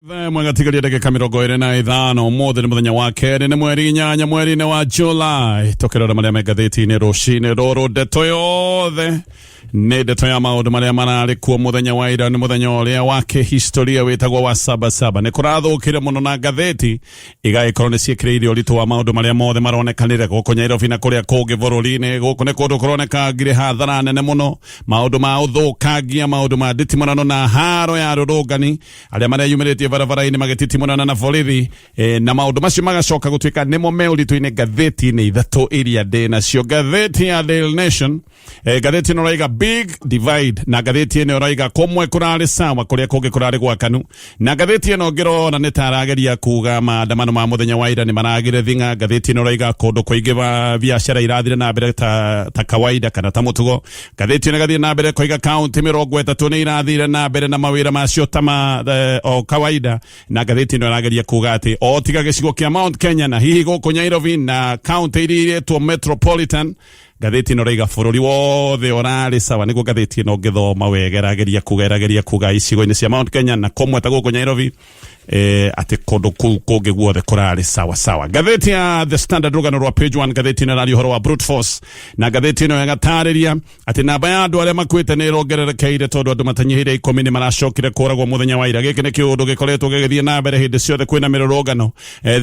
Thaa ĩmwe gatigaria ndagĩka 25. Ũmũthĩ nĩ mũthenya wa kerĩ, nĩ mweri 8 mweri-inĩ wa July. Tũkĩrora marĩa me ngathĩti-inĩ rũcinĩ rũrũ, ndeto yothe nĩ ndeto ya maũndũ marĩa mararĩ kuo mũthenya wa ira. Nĩ mũthenya ũrĩa wa kĩhistoria wĩtagwo wa Sabasaba. Nĩ kũrathũkire mũno na ngathĩti igagĩkorwo nĩ ciĩkĩrĩire ũritũ wa maũndũ marĩa mothe maronekanire gũkũ Nairobi na kũrĩa kũngĩ bũrũri-inĩ. Gũkũ nĩ kũndũ kũroneka ngirĩ hathara nene mũno, maũndũ ma ũthũkangia, maũndũ ma nditimũrano na haro ya rũrũngani, arĩa mareyumĩrĩtie barabara-inĩ magĩtitimũrana na borithi, na maũndũ macio magacoka gũtuĩka nĩmo me ũritũ-inĩ ngathĩti-inĩ ithatũ iria ndĩ nacio. Ngathĩti ya Daily Nation, ngathĩti ĩno ĩraiga "Big Divide", na ngathĩti ĩno ĩraiga kũmwe kũrarĩ sawa, kũrĩa kũngĩ kũrarĩ gwakanu. Na ngathĩti ĩno ngĩrora nĩ ta arageria kuga maandamano ma mũthenya wa ira nĩ maragire thing'a. Ngathĩti ĩno ĩraiga kũndũ kũingĩ biacara irathire na mbere ta kawaida kana ta mũtugo. Ngathĩti ĩno ĩgathiĩ na mbere koiga kaunti 30 nĩ irathire na mbere na mawĩra macio ta ma o kawaida. Na ngathĩti ĩno ĩrageria kuga atĩ o tiga gĩcigo kĩa Mount Kenya na hihi gũkũ Nairobi na kaunti iria iretwo metropolitan, ngathĩti ĩno ĩraiga bũrũri wothe ũrarĩ sawa. Nĩguo ngathĩti ĩno ũngĩthoma wega ĩrageria kuga icigo-inĩ cia Mount Kenya na kũmwe ta gũkũ Nairobi, atĩ kũndũ kũu kũngĩ guothe kũrarĩ sawa sawa. Ngathĩti ya The Standard, rũgano rwa page 1, ngathĩti ĩno ĩraria ũhoro wa brute force, na ngathĩti ĩno ĩgatarĩria atĩ namba ya andũ arĩa makuĩte nĩ ĩrongererekeire, tondũ andũ matanyihĩire 10 nĩ maracokire kũragwo mũthenya wa ira. Gĩkĩ nĩ kĩũndũ gĩkoretwo gĩgĩthiĩ na mbere hĩndĩ ciothe kwĩna mĩrũrũngano.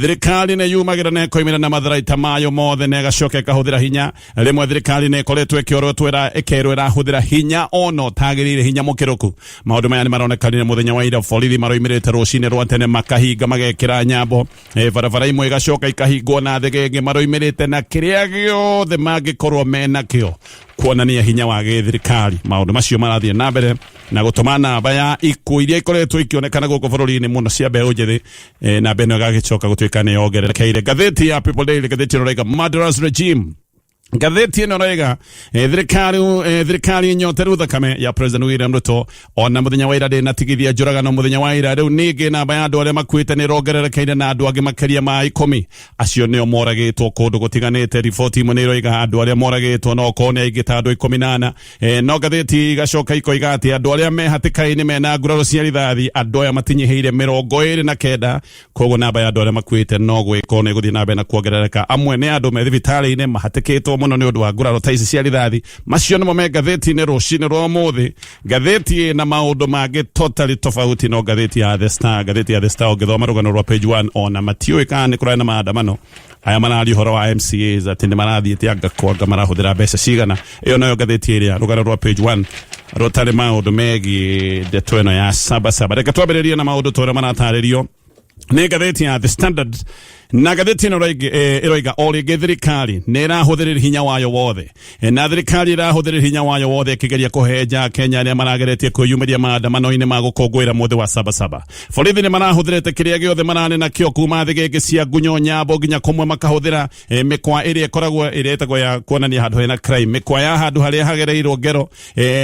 Thirikari nĩ yumagĩra na ĩkoimĩra na matharaita mayo mothe na ĩgacoka ĩkahũthĩra hinya. Rĩmwe thirikari nĩ ĩkoretwo ĩkĩorotwo ĩkerwo ĩrahũthĩra hinya ona ũtagĩrĩire, hinya mũkĩrũku. Maũndũ maya nĩ maronekanire mũthenya wa ira. Borithi maroimĩrĩte rũcinĩ rwa tene, makahinga, magekĩra nyambo, barabara imwe igacoka ikahingwo na thegenge. Maroimĩrĩte na kĩrĩa gĩothe mangĩkorwo menakĩo kuonania hinya wa gĩthirikari. Maũndũ macio marathiĩ na mbere na gũtũma namba ya ikuũ iria ikoretwo ikĩonekana gũkũ bũrũri-inĩ mũno cia mbeũ njĩthĩ, namba ĩno ĩgagĩcoka gũtuĩka nĩ yongererekeire. Ngathĩti ya People Daily, ngathĩti ĩno ĩraiga "Murderous Regime". Ngathĩti ĩno ĩraiga thirikari nyoteru thakame ya President William Ruto ona mũthenya wa ira ndĩnatigithia njũragano. Mũthenya wa ira rĩu ningĩ namba ya andũ arĩa makuĩte nĩ ĩrongererekeire, na andũ angĩ makĩria ma 10 acio nĩo moragĩtwo kũndũ gũtiganĩte. Riboti imwe nĩ iroiga andũ arĩa moragĩtwo no korwo nĩ aingĩ ta andũ 14. No ngathĩti igacoka ikoiga atĩ andũ arĩa me hatĩka-inĩ mena nguraro cia rithathi, andũ aya matinyihĩire 29. Koguo namba ya andũ arĩa makuĩte no gwĩkorwo nĩ ĩgũthiĩ na mbere na kuongerereka. Amwe nĩ andũ me thibitarĩ-inĩ mahatĩkĩtwo mũno nĩ ũndũ wa nguraro ta ici cia rithathi. Macio nĩmo me ngathĩti-inĩ rũcinĩ rwa ũmũthĩ. Ngathĩti ĩna maũndũ mangĩ totally tofauti no ngathĩti ya The Star. Ngathĩti ya The Star, ũngĩthoma rũgano rwa page 1, ona matiũĩ kana nĩ kũrarĩ na maandamano. Aya mararia ũhoro wa MCAs atĩ nĩ marathiĩte anga kwanga marahũthĩra mbeca cigana. Ĩyo nayo ngathĩti ĩrĩa rũgano rwa page 1 rũtarĩ maũndũ megiĩ ndeto ĩno ya Sabasaba. Reke twambĩrĩrie na maũndũ ta ũrĩa maratarĩrio nĩ ngathĩti ya The Standard. Na ngathĩti ĩno ĩroiga o rĩngĩ thirikari nĩ ĩrahũthĩrĩria hinya wayo wothe. Na thirikari ĩrahũthĩrĩria hinya wayo wothe ĩkĩgeria kũhenja Kenya arĩa marageretie kwĩyumĩria maandamano-inĩ ma gũkũngũĩra mũthĩ wa Sabasaba. Borithi nĩ marahũthĩrĩte kĩrĩa gĩothe mararĩ nakĩo, kuma thĩgĩngĩ cia ngunyo, nyambo, nginya kũmwe makahũthĩra mĩkwa ĩrĩa ĩkoragwo ĩrĩa ĩtagwo ya kuonania handũ hena crime, mĩkwa ya handũ harĩa hagereirwo ngero.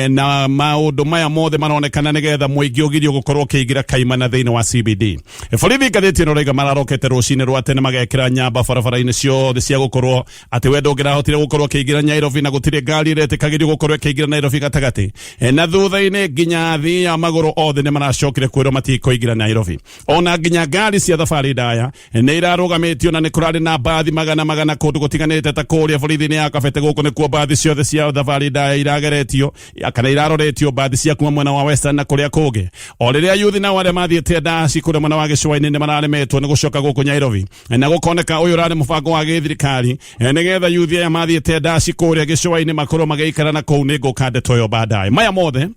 Na maũndũ maya mothe maronekana nĩgetha mũingĩ ũgirio gũkorwo ũkĩingĩra kaimana thĩinĩ wa CBD. Borithi, ngathĩti ĩno raiga, mararokete rũcinĩ rwa tene, magekĩra nyamba barabara-inĩ ciothe cia gũkorwo atĩ we ndũngĩrahotire gũkorwo ũkĩingĩra Nairobi, na gũtirĩ ngari ĩretĩkagĩrio gũkorwo ĩkĩingĩra Nairobi gatagatĩ. Na thutha-inĩ nginya athii a magũrũ othe nĩ maracokire kwĩrwo matikũingĩra Nairobi. Ona nginya ngari cia thabarĩ ndaya nĩ irarũgamĩtio, na nĩ kũrarĩ na mbathi magana magana kũndũ gũtiganĩte ta kũrĩa borithi-inĩ ya Kabete. Gũkũ nĩkuo mbathi ciothe cia thabarĩ ndaya irageretio kana iraroretio, mbathi cia kuma mwena wa Western na kũrĩa kũngĩ. O rĩrĩa yuthi nao arĩa mathiĩte ndaci kũrĩa mwena wa gĩcũa-inĩ nĩ mararemetwo nĩ gũcoka gũkũ Nairobi, na gũkoneka ũyũ ũrarĩ mũbango wa gĩthirikari, nĩgetha yuthi aya mathiĩte ndaci kũrĩa gĩcũa-inĩ makorwo magĩikara na kũu. Nĩ ngũka ndeto ĩyo baadaye. Maya mothe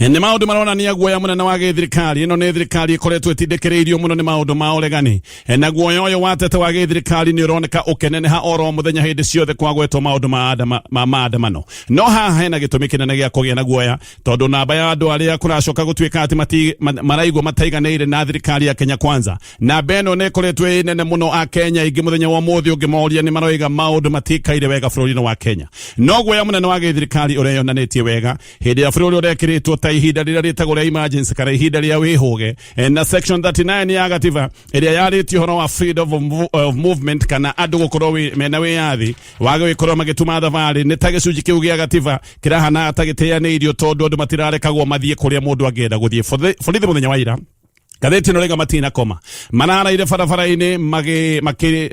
nĩ maũndũ maronania guoya mũnene wa gĩthirikari. Ĩno nĩ thirikari ĩkoretwo ĩtindĩkĩrĩirio mũno nĩ maũndũ ma ũregani. Na guoya ũyũ wa tete wa gĩthirikari nĩ ũroneka ũkĩneneha oro mũthenya hĩndĩ ciothe kwagwetwo maũndũ ma maandamano. No haha hena gĩtũmi kĩnene gĩa kũgĩa na guoya, tondũ namba ya andũ arĩa kũracoka gũtuĩka atĩ maraigua mataiganĩire na thirikari ya Kenya Kwanza, namba ĩno nĩ ĩkoretwo ĩ nene mũno. A Kenya aingĩ mũthenya wa ũmũthĩ ũngĩmoria nĩ maroiga maũndũ matikaire wega bũrũri-inĩ wa Kenya. No guoya mũnene wa gĩthirikari ũreyonanĩtie wega hĩndĩ ya bũrũri ũrekĩrĩtwo ta ihinda rĩrĩa rĩtagwo rĩa emergency kana ihinda rĩa wĩhũge, na section 39 ya gatiba ĩrĩa yarĩtie ũhoro wa freedom of movement, kana andũ gũkorwo mena wĩyathi wa gũgĩkorwo magĩtuma thabarĩ. Nĩ ta gĩcunjĩ kĩu gĩa gatiba kĩrahana ta gĩteanĩirio, tondũ andũ matirarekagwo mathiĩ kũrĩa mũndũ angĩenda gũthiĩ. Borithi mũthenya wa ira Ngathĩti ĩno rĩga matinakoma, mararaire barabara-inĩ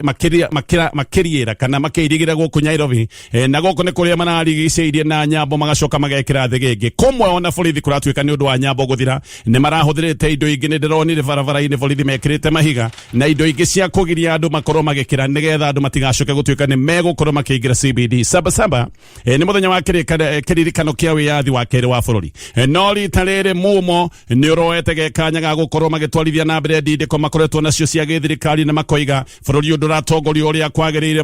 makĩriĩra kana makĩirigĩra gũkũ Nairobi. Na gũkũ nĩ kũrĩa mararigicĩirie na nyambo magacoka magekĩra thĩgĩngĩ kũmwe. Ona borithi kũratuĩka nĩ ũndũ wa nyambo gũthira nĩ marahũthĩrĩte indo ingĩ. Nĩ ndĩronire barabara-inĩ borithi mekĩrĩte mahiga na indo ingĩ cia kũgiria andũ makorwo magĩkĩra nĩgetha andũ matigacoke gũtuĩka nĩ megũkorwo makĩingĩra CBD. Sabasaba nĩ mũthenya wa kĩririkano kĩa wĩyathi wa kerĩ wa bũrũri. No rita rĩrĩ mumo nĩ ũroete gekanya ga gũkorwo magĩtwarithia na mbere ndindĩko makoretwo nacio cia gĩthirikari na makoiga bũrũri ũyũ ndũratongorio ũrĩa kwagĩrĩire.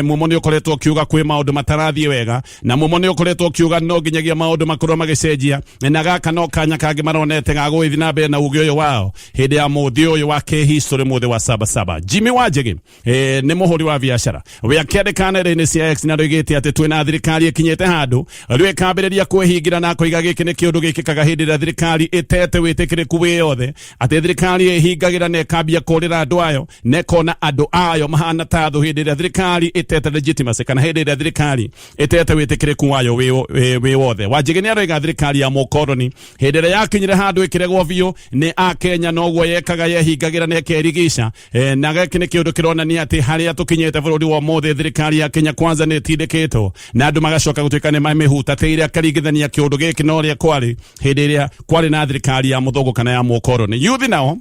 Mumo nĩ ũkoretwo ũkiuga kwĩ maũndũ matarathiĩ wega, na mumo nĩ ũkoretwo ũkiuga no nginyagia maũndũ makorwo magĩcenjia, na gaka no kanya kangĩ maronete ga gũgĩthiĩ na mbere na uge ũyũ wao hĩndĩ ya mũthĩ ũyũ wa kĩhistory, mũthĩ wa Sabasaba. Jimmy Wanjigi nĩ mũhũri wa biacara we akĩandĩka nenda-inĩ cia X na ndoigĩte atĩ twĩna thirikari ĩkinyĩte handũ rĩu ĩkambĩrĩria kwĩhingĩra, na akoiga gĩkĩ nĩ kĩũndũ gĩkĩkaga hĩndĩ ĩrĩa thirikari ĩtete wĩtĩkĩrĩku wĩ yothe, atĩ thirikari ĩhingagĩra na ĩkambia kũrĩra andũ ayo na ĩkona andũ ayo mahana ta thũ hĩndĩ ĩrĩa thirikari ĩtete legitimacy kana hĩndĩ ĩrĩa thirikari ĩtete wĩtĩkĩrĩku wayo wĩ wothe. Wanjigi nĩ aroiga thirikari ya mũkoroni hĩndĩ ĩrĩa yakinyire handũ ĩkĩregwo biũ nĩ akenya noguo yekaga, yehingagĩra na ĩkerigica. Na gĩkĩ nĩ kĩũndũ kĩronania atĩ harĩa tũkinyĩte bũrũri wa ũmũthĩ, thirikari ya Kenya Kwanza nĩ ĩtindĩkĩtwo na andũ magacoka gũtuĩka nĩ mamĩhutatĩire, akaringithania kĩũndũ gĩkĩ na ũrĩa kwarĩ hĩndĩ ĩrĩa kwarĩ na thirikari ya mũthũngũ kana ya mũkoroni. Yuthi nao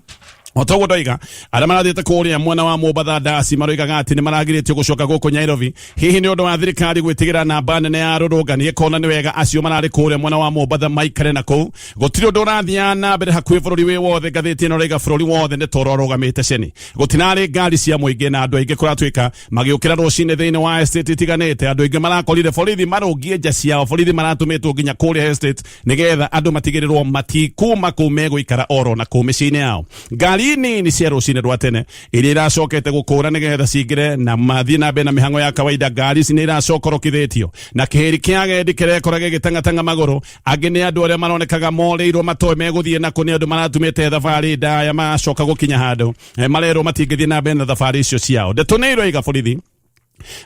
o toguo ndoiga, arĩa marathiĩte kũrĩa mwena wa Mombatha ndasi maroigaga atĩ nĩ maragirĩtio gũcoka gũkũ Nairobi, hihi nĩ ũndũ wa thirikari gwĩtigĩra namba nene ya arũrũngani, ĩkona nĩ wega acio mararĩ kũrĩa mwena wa Mombatha maikare na kũu. Gũtirĩ ũndũ ũrathiaga na mbere hakuhĩ bũrũri wĩ wothe. Ngathĩti ĩno ĩraiga bũrũri wothe nĩ toro ũrũgamĩte ceni, gũtinarĩ ngari cia mũingĩ, na andũ aingĩ kũratuĩka magĩũkĩra rũcinĩ thĩinĩ wa estate itiganĩte. Andũ aingĩ marakorire borithi marũngiĩ nja ciao, borithi maratũmĩtwo nginya kũrĩa estate nĩgetha andũ matigĩrĩrwo matikuma kũu, megũikara oro na kũu mĩciĩ-inĩ yao. Ngari nini cia rũcinĩ rwa tene iria iracokete gũkũra nĩgetha cingĩre na mathiĩ na mbere na mĩhang'o ya kawaida, ngari ici nĩ iracokorokithĩtio na kĩhĩri kĩa agendi kĩrekora gĩgĩtang'atang'a magũrũ. Angĩ nĩ andũ arĩa maronekaga morĩirwo matoĩ megũthiĩ nakũ, nĩ andũ maratumĩte thabarĩ ndaya macoka gũkinya handũ marerwo matingĩthiĩ na mbere na thabarĩ icio ciao. Ndeto nĩ iroiga borithi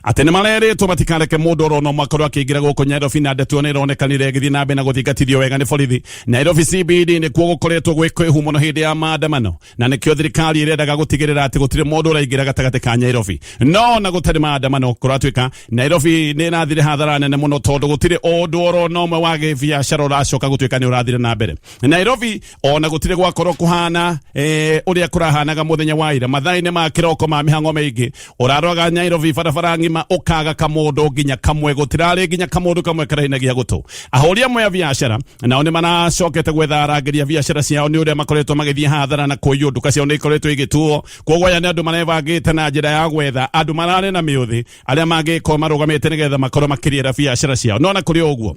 atĩ nĩ marerĩtwo matikareke mũndũ oro no makorwo akĩingĩra gũkũ Nairobi, na ndeto nĩ ĩronekanire ĩgĩthiĩ na mbere na gũthingatithio wega nĩ borithi. Nairobi CBD nĩkuo gũkoretwo gwĩ kwĩhu mũno hĩndĩ ya maandamano, na nĩkĩo thirikari ĩrendaga gũtigĩrĩra atĩ gũtirĩ mũndũ ũraingĩra gatagatĩ ka Nairobi. No na gũtarĩ maandamano, kũratuĩka Nairobi nĩ ĩrathire hathara nene mũno tondũ gũtirĩ ũndũ oro na ũmwe wa gĩbiacara ũracoka gũtuĩka nĩ ũrathire na mbere Nairobi. Ona gũtirĩ gwakorwo kũhana ũrĩa kũrahanaga mũthenya wa ira mathaa-inĩ ma kĩroko ma mĩhang'o mĩingĩ. Ũraroga Nairobi barabara ng'ima ũkaga kamũndũ nginya kamwe, gũtirarĩ nginya kamũndũ kamwe karainagia gũtũ. Ahũri amwe a biacara nao nĩ maracokete gwetha arangĩri a biacara ciao nĩ ũrĩa makoretwo magĩthiĩ hathara na kũiywo, nduka ciao nĩ ikoretwo igĩtuo. Koguo aya nĩ andũ marebangĩte na njĩra ya gwetha andũ mararĩ na mĩũthĩ arĩa mangĩkorwo marũgamĩte nĩgetha makorwo makĩrĩra biacara ciao. No na kũrĩ o ũguo,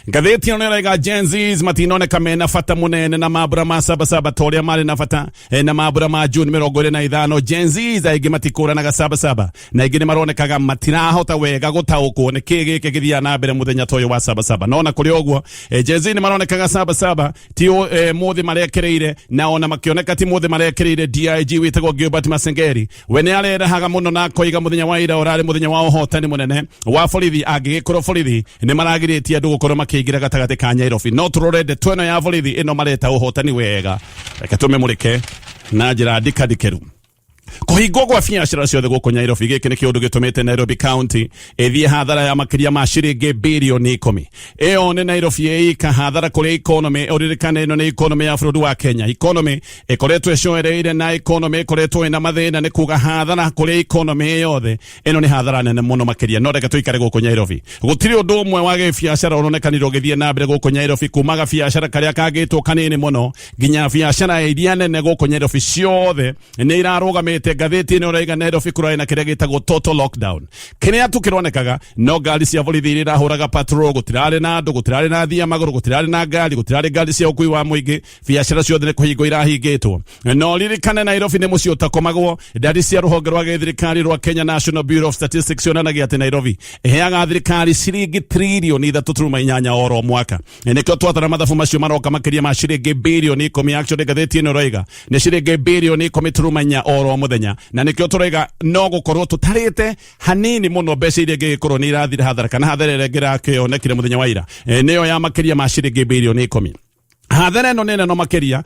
ngathĩti ĩno ĩraiga Gen Zs matinoneka mena bata mũnene na mambura ma Sabasaba ta ũrĩa marĩ na bata na mambura ma June 25. Gen Zs aingĩ matikũranaga Sabasaba, na aingĩ nĩ maronekaga matirahota wega gũtaũkwo nĩ kĩĩ gĩkĩ gĩthiaga na mbere mũthenya ta ũyũ wa Sabasaba. No na kũrĩ ũguo, Gen Z nĩ maronekaga Sabasaba ti mũthĩ marekereire, na ona makĩoneka ti mũthĩ marekereire. DIG wĩtagwo Gilbert Masengeri we nĩ arerahaga mũno na akoiga mũthenya wa ira ũrarĩ mũthenya wa ũhotani mũnene wa borithi, angĩgĩkorwo borithi nĩ maragirĩtie andũ gũkorwo makĩingĩra gatagatĩ ka Nairobi. No tũrore ndeto ĩno ya borithi ĩno mareta ũhotani wega, reke tũmĩmũrĩke na njĩra ndikandikĩru. Kũhingwo gwa biacara ciothe gũkũ Nairobi, gĩkĩ nĩ kĩũndũ gĩtũmĩte Nairobi County ĩthiĩ hathara ya makĩria ma ciringi birioni 10. Ĩyo nĩ Nairobi ĩika hathara kũrĩ economy. Ũririkane ĩno nĩ economy ya bũrũri wa Kenya, economy ĩkoretwo ĩcoereire na economy ĩkoretwo ĩna mathĩna. Nĩ kuga hathara kũrĩ economy yothe, ĩno nĩ hathara nene mũno makĩria. No reke tũikare gũkũ Nairobi. Gũtirĩ ũndũ ũmwe wa gĩbiacara ũronekanire ũgĩthiĩ na mbere gũkũ Nairobi, kumaga biacara karĩa kangĩtwo kanini mũno nginya biacara iria nene gũkũ Nairobi, ciothe nĩ irarũgamĩte. Ngathĩti ĩno ĩraiga Nairobi kũrarĩ na kĩrĩa gĩtagwo total lockdown. Kĩrĩa tu kĩronekaga no ngari cia borithi iria irahũraga patrol, gũtirarĩ na andũ, gũtirarĩ na athii a magũrũ, gũtirarĩ na ngari, gũtirarĩ ngari cia ũkui wa mũingĩ. Biacara ciothe nĩ kũhingwo irahingĩtwo. No ririkane Nairobi nĩ mũciĩ ũtakomagwo. Ndari cia rũhonge rwa gĩthirikari rwa Kenya National Bureau of Statistics cionanagia atĩ Nairobi ĩheaga thirikari ciringi tririoni 3.8 oro mwaka. Nĩkĩo twatara mathabu macio maroka makĩria ma ciringi birioni 10. Actually, ngathĩti ĩno ĩroiga nĩ ciringi birioni 10.4 oro mũthenya, na nĩkĩo tũroiga no gũkorwo tũtarĩte hanini mũno mbeca iria ingĩgĩkorwo nĩ irathire hathara kana hathara ĩrĩa ĩngĩrakĩonekire mũthenya wa ira, nĩyo ya makĩria ma ciringi birioni 10. Hathara ĩno nĩ nene makĩria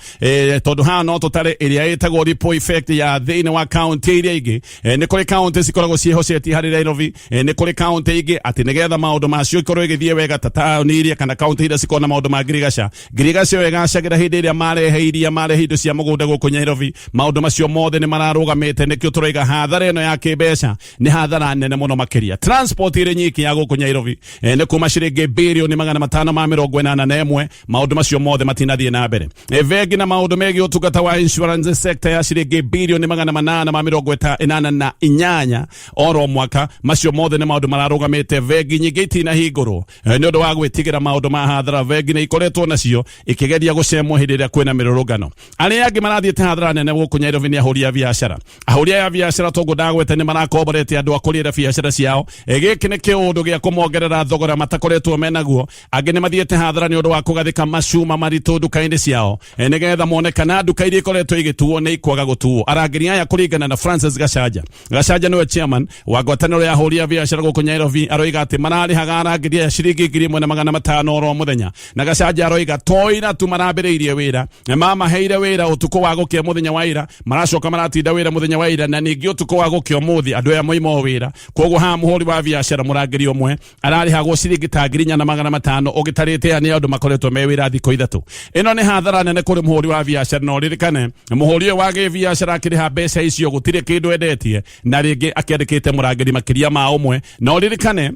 tondũ haha no tũtare ĩrĩa ĩtagwo ripple effect ya thĩinĩ wa kaunti iria ingĩ. Nĩ kũrĩ kaunti cikoragwo ciĩhocetie harĩ Nairobi. Nĩ kũrĩ kaunti ingĩ atĩ nĩgetha maũndũ macio ikorwo igĩthiĩ wega ta taũni iria kana kaunti iria cikoragwo na maũndũ ma ngirigaca. Ngirigaca ĩyo ĩgacagĩra hĩndĩ ĩrĩa marehe iria, marehe indo cia mũgũnda gũkũ Nairobi. Maũndũ macio mothe nĩ mararũgamĩte, nĩkĩo tũroiga hathara ĩno ya kĩmbeca nĩ hathara nene mũno makĩria. Transport ĩrĩ nyiki ya gũkũ Nairobi nĩ kuma ciringi birioni 581. Maũndũ macio mothe matinathiĩ na mbere. Bengi na maũndũ megiĩ ũtungata wa insurance sector ya ciringi birioni 888 oro mwaka, macio mothe nĩ maũndũ mararũgamĩte. Bengi nyingĩ itinahingũrwo nĩ ũndũ wa gwĩtigĩra maũndũ ma hathara. Bengi nĩ ikoretwo nacio ikĩgeria gũcemwo hĩndĩ ĩrĩa kwĩna mĩrũrũngano. Arĩa angĩ marathiĩte hathara nene gũkũ Nairobi nĩ ahũri a biacara. Ahũri aya a biacara toguo ndagwete nĩ marakomborete andũ a kũrĩra biacara ciao. Gĩkĩ nĩ kĩũndũ gĩa kũmongerera thogora matakoretwo menaguo. Angĩ nĩ mathiĩte hathara nĩ ũndũ wa kũgathĩka macuma maritũ nduka-inĩ ciao, nĩgetha mone kana nduka iria ikoretwo igĩtuo nĩ ikwaga gũtuo. Arangĩri aya kũringana na Francis Gachanja, Gachanja nĩwe chairman wa ngwatanĩro ya ahũri a biacara gũkũ Nairobi, aroiga atĩ mararĩhaga arangĩri aya ciringi 1500 oro mũthenya. Na Gachanja aroiga to ira tu marambĩrĩirie wĩra, mamaheire wĩra ũtukũ wa gũkĩa mũthenya wa ira, maracoka maratinda wĩra mũthenya wa ira, na ningĩ ũtukũ wa gũkĩa ũmũthĩ andũ aya moima o wĩra. Koguo haha mũhũri wa biacara mũrangĩri ũmwe ararĩhagwo ciringi ta 4500 ũgĩtarĩte aya nĩ andũ makoretwo me wĩra thikũ 3. Ĩno nĩ hathara nene kũrĩ mũhũri wa biacara, na ũririkane mũhũri ũyũ wa gĩbiacara akĩrĩha mbeca icio gũtirĩ kĩndũ endetie, na rĩngĩ akĩandĩkĩte mũrangĩri makĩria ma ũmwe. Na ũririkane